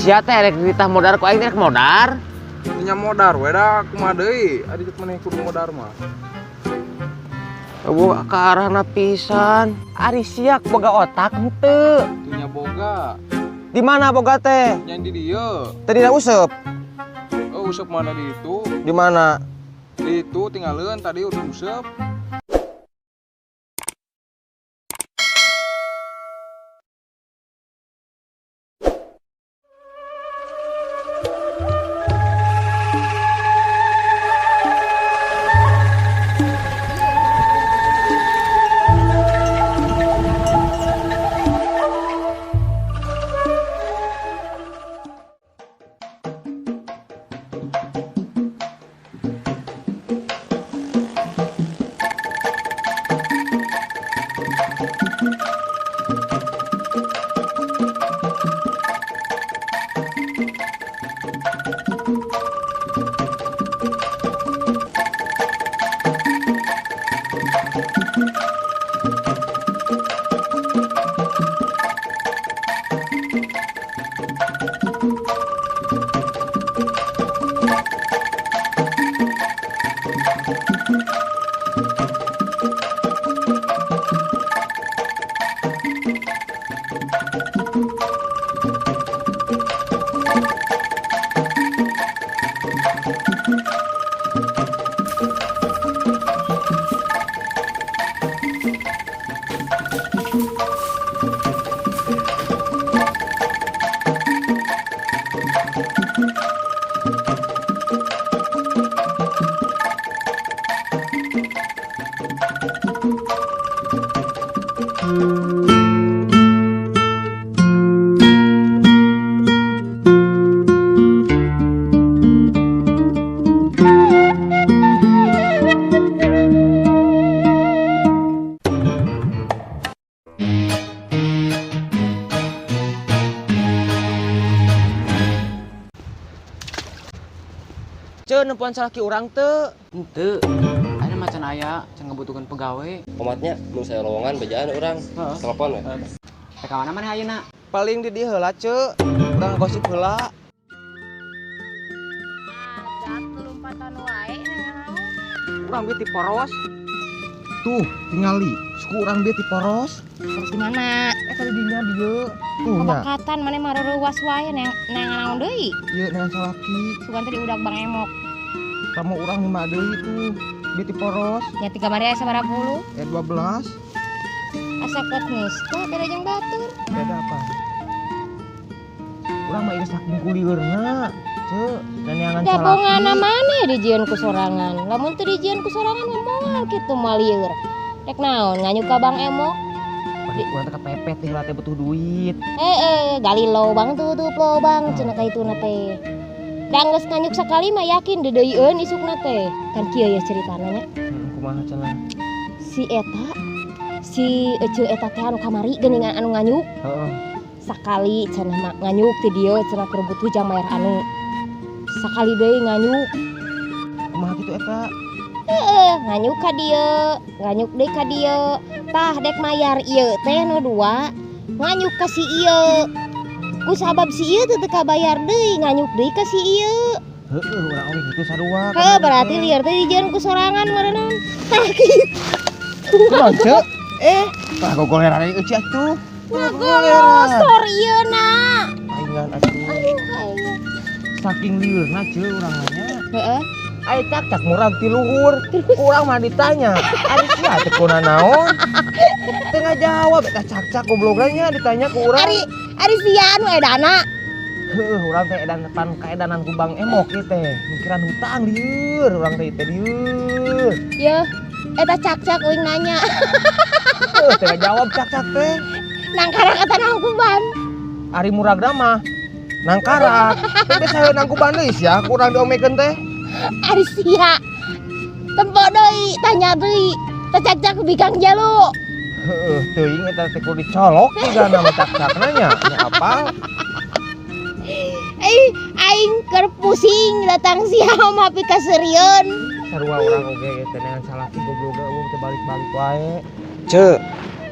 Sia teh rek dititah modar ku aing rek modar. Nya modar we da kumaha deui? Ari cek maneh kudu modar mah. Eueuh ka arahna pisan. Ari sia boga otak henteu. Teu nya boga. Di mana boga teh? Nya di dieu. Tadi da useup. Oh, useup mana di itu? Di mana? Di itu tinggalin tadi udah useup. Ceu nempuan salaki urang teu. Henteu. Ayeuna mah can aya, can ngabutuhkeun pegawe. Komatnya mun saya lowongan bejaan urang. Heeh. Telepon we. Rek ka mana maneh ayeuna? Paling di dieu heula ceu. Urang gosip heula. Adat lompatan wae naon. Urang ge ti poros. Tuh, tingali. Suku urang ge ti poros. Terus di mana? Tadi dinya dieu. Tuh nya. Kabakatan maneh mah reuwas wae neng neng naon deui? Ieu neangan salaki. Sugan teh diudag Bang Emok. Kamu urang 5 deui tuh. Ge ti poros. Nya tiga mari aya sabaraha puluh? 12. Asa kot nista beda jeung batur. Beda apa? Urang mah ieu saking kulieurna. Ceu, neangan Da salaki. bongana maneh dijieun ku sorangan. Lamun teu dijieun ku sorangan mah moal kitu moal lieur. Rek naon nganyuk ka Bang Emok? Urang teh kepepet teh heula teh butuh duit. Heeh, gali lobang tutup lobang cenah ka ituna teh. Da geus nganyuk sakali mah yakin deudeuieun isukna teh. Kan kieu ya ceritana nya. Kumaha cenah? Si eta, si eceu eta teh anu kamari geuningan anu nganyuk. Heeh. Sakali cenah mah nganyuk ti dieu cenah keur butuh jang mayar anu. Sakali deui nganyuk. Kumaha kitu eta? Heeh, nganyuk ka dieu, nganyuk deui ka dieu. Tah dek mayar ieu teh nu dua, nganyuk ka si ieu. Ku sabab si ieu teh teu kabayar deui, nganyuk deui ka si ieu. Heeh, urang oge kitu sarua. Heuh, berarti lieur teh dijieun ku sorangan meureunnan. Tah kitu. Kumaha ceu? Tah gogoleran ieu eueuh atuh. Ngagolosor ieu na. Paingan atuh. Aduh, aing. Saking liurna ceu urang mah nya. Heeh. Ai cak-cak murag ti luhur. Urang mah ditanya, ari sia teh kuna naon? Teu ngajawab eta cak-cak goblogna nya ditanya ku urang. Ari ari sia anu edana. Heuh, urang teh edan pan kaedanan ku Bang Emok ieu teh. Mikiran hutang lieur urang teh teh lieur. Yeuh, eta cak-cak uing nanya. Heuh, teu ngajawab cak-cak teh. Nangkarak eta nangkuban. Ari muragna mah nangkarak. Teh bisa nangkuban deui sia ku urang diomekeun teh. Ari sia. Tempo deui, tanya deui. Teh cak-cak bikang jalu. Heuh, teuing eta teh kudu dicolok tigana mah cak-cakna nya. Nya apal. Aing keur pusing datang sia mah pikaseurieun. Sarua urang oge teh neangan salaki goblok eueuh teh balik-balik wae. Ceu,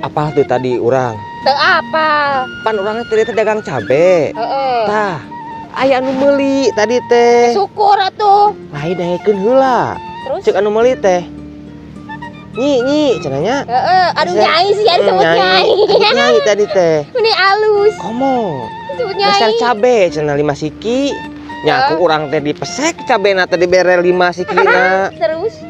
apal teu tadi urang? Teu apal. Pan urangnya tadi teh dagang cabe. Heeh. Tah, aya anu meuli tadi teh. Syukur atuh. Lain daekeun heula. Terus? Cek anu meuli teh. Nyi, nyi cenah nya. Heeh, aduh nyai sih ada sebut nyai. Nyai tadi teh. Ini alus. Komo. Sebut nyai. Besar cabe cenah 5 siki. Nya aku urang teh dipesek cabena teh dibere 5 sikina. Terus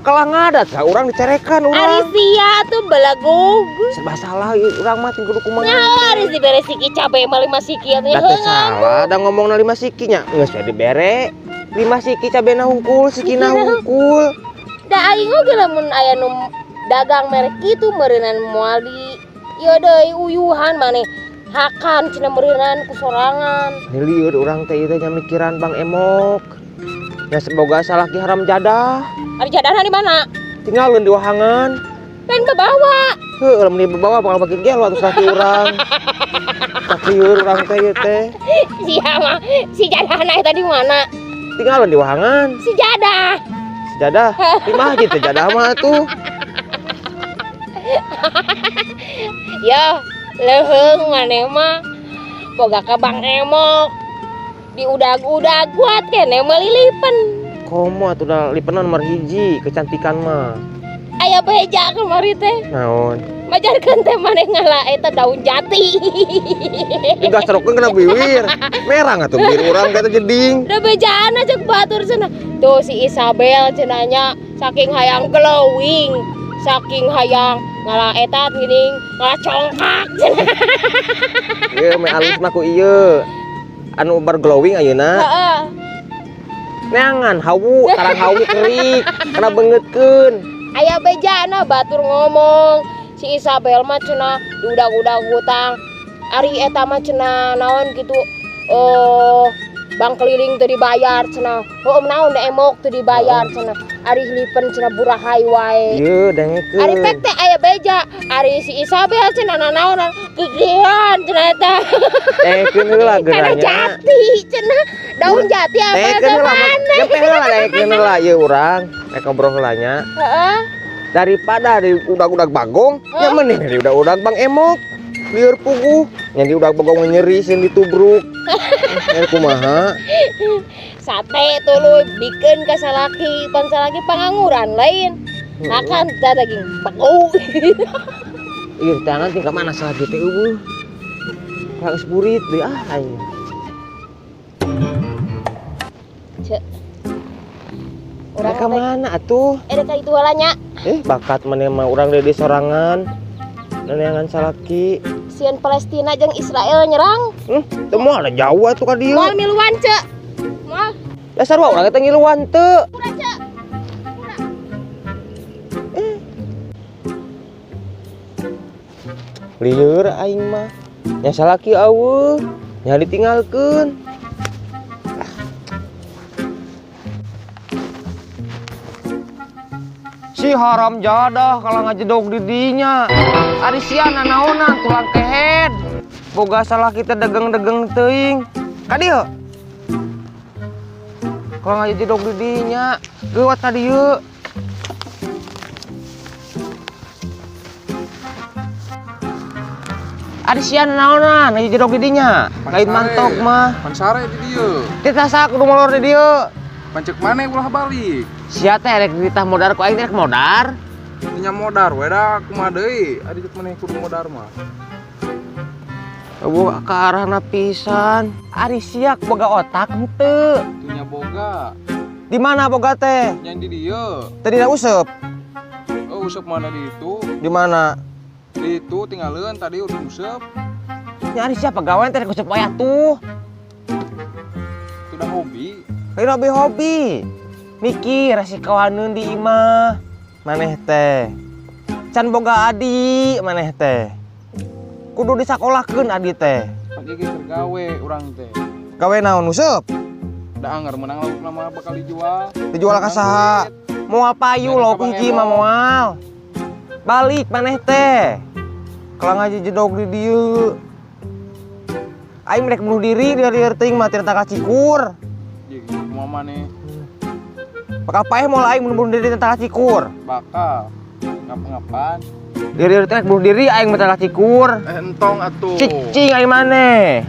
kalah ngadat lah urang dicerekan urang. Ari sia tuh belagog. Serba salah urang mah kudu kumaha. Nah, ari dibere siki cabe mah 5 siki atuh. Da teu salah da ngomongna 5 siki nya geus we dibere 5 siki cabena hungkul sikina hungkul. Da aing oge lamun aya nu dagang merek kitu meureunnan moal di ieu deui uyuhan maneh. Hakan cenah meureunnan ku sorangan. Lieur urang teh ieu teh mikiran Bang Emok. Nya semoga salah ki haram jadah. Ari jadahna di mana? Tinggalin di wahangan. Lain babawa. Heuh, lamun dibawa bakal makin gelo atuh salaki urang. Tak lieur urang teh ieu teh. Sia mah si jadahna eta di mana? Tinggalin di wahangan. Si jadah. Si jadah. Di masjid teh jadah mah atuh. Ya, leuheung maneh mah boga ka Bang Emok. Diudag-udag kuat kene meuli lipen. Komo atuh da lipenan nomor 1 kecantikan mah. Aya beja kamari teh. Naon? Majarkeun teh maneh ngala eta daun jati. Digastrokeun kana biwir. Merang atuh biwir urang teh jeding. Da bejaan aja batur cenah. Tuh si Isabel cenah nya saking hayang glowing, saking hayang ngala eta geuning ngala congkak cenah. Ieu meh alus mah ku ieu. Anu bar glowing ayeuna. Heeh. Neangan hawu, tarang hawu kerik, kana beungeutkeun. Aya bejana batur ngomong, si Isabel mah cenah diudag-udag hutang. Ari eta mah cenah naon kitu bang keliling teu dibayar cenah. Heueuh naon da emok teu dibayar cenah. Ari lipen cenah burahay wae. Ieu dengekeun. Ari pek teh aya beja, ari si Isabel cenah nanaonan gegean cenah eta. Dengekeun heula Karena geuranya. jati cenah, daun jati apa Dengekeun heula mana? Nyampe heula dengekeun heula ieu urang, rek ngobrol heula nya. Heeh. Daripada di udag-udag bagong, nya mending di udag-udag Bang Emok. Lieur puguh, nya di udag bagong nyeri sieun ditubruk. Eh kumaha? Sate tuluy bikeun ka salaki, pan salaki pangangguran lain. Makan teh daging bagong. Ieu tangan tingkah mana salaki teh eueuh. Geus burit deui ah aing. Cek. Urang ka mana atuh? Rek ka itu heula nya. Bakat maneh mah urang deui sorangan. Neneangan salaki. Sieun Palestina jeung Israel nyerang. Teu moal da jauh atuh ka dieu. Moal miluan cek. Moal. Dasar wae urang teh ngiluan teu. Pura cek. Pura. Lieur aing mah. Nya salaki eueuh, nya ditinggalkeun. Si haram jadah kalau ngajedog di dinya. Ari sia nanaonan tulang kehed. Boga salah kita degeng-degeng teuing. Ka dieu. Kalau ngajedog di dinya, geuwat ka dieu. Ari sia nanaonan ngajedog di dinya. Lain mantok mah. Pansare di dieu. Titah saha kudu molor di dieu. Pancek maneh ulah balik. Sia teh rek dititah modar ku aing rek modar. Nya modar we da kumaha deui? Ari cek maneh kudu modar mah. Eueuh ka arahna pisan. Ari sia boga otak henteu. Nya boga. Di mana boga teh? Yang di dieu. Teu dina useup. Oh, useup mana di itu? Di mana? Di itu tinggalin tadi udah useup. Nya ari sia pagawean teh rek useup wae atuh. Itu dah hobi. Lain hobi-hobi. Mikir resikoaneun di imah. Maneh teh. Can boga adi maneh teh. Kudu disakolahkeun adi teh. Pagi ge keur gawe urang teh. Gawe naon useup? Da anggar menang lauk lama bakal dijual. Dijual ka saha? Moal payu lauk hiji mah moal. Balik maneh teh. Kalau ngajejedog di dieu. Aing rek bunuh diri lieur teuing mah tina tangkal cikur. Kumaha maneh? Bakal paeh moal aing bunuh diri tentang cikur. Bakal. Ngap-ngapan. Diri teh bunuh diri aing mah cikur. Eh entong atuh. Cicing aing maneh.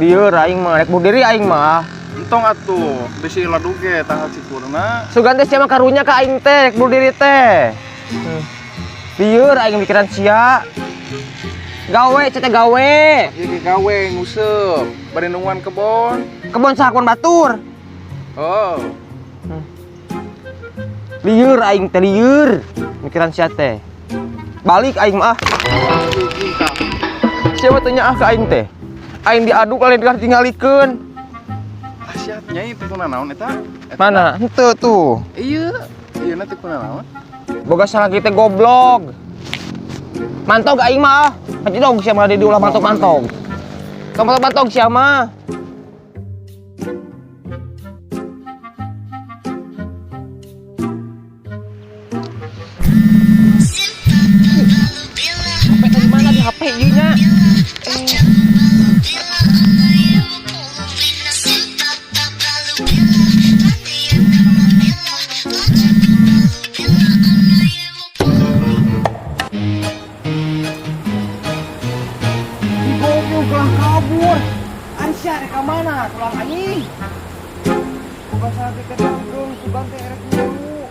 Lieur aing mah rek bunuh diri aing mah. Entong atuh, bisi laduge tah cikurna. Sugan teh sia mah karunya ka aing teh rek bunuh diri teh. Lieur aing mikiran sia. Gawe sia teh gawe. Ieu ge gawe nguseup, bari nungguan kebon. Kebon saha kebon batur. Oh. Lieur aing teh lieur mikiran sia teh. Balik aing mah. Siapa tanya ah ke aing teh? Aing diadu kalian ditinggalikeun. Asyat nyai teh kuna naon eta? Mana? Henteu tuh. Iya, iya nanti kuna naon? Boga salah kita goblok. Mantog aing mah. Haji dong sia mah di ulah mantog-mantog. Mantog-mantog sia mah. HP tadi mana di HP ieu nya? Goblok lah kabur. Aisyah rek ka mana? Tulang anjing. Boga salah kita goblok sugan teh erek dulu.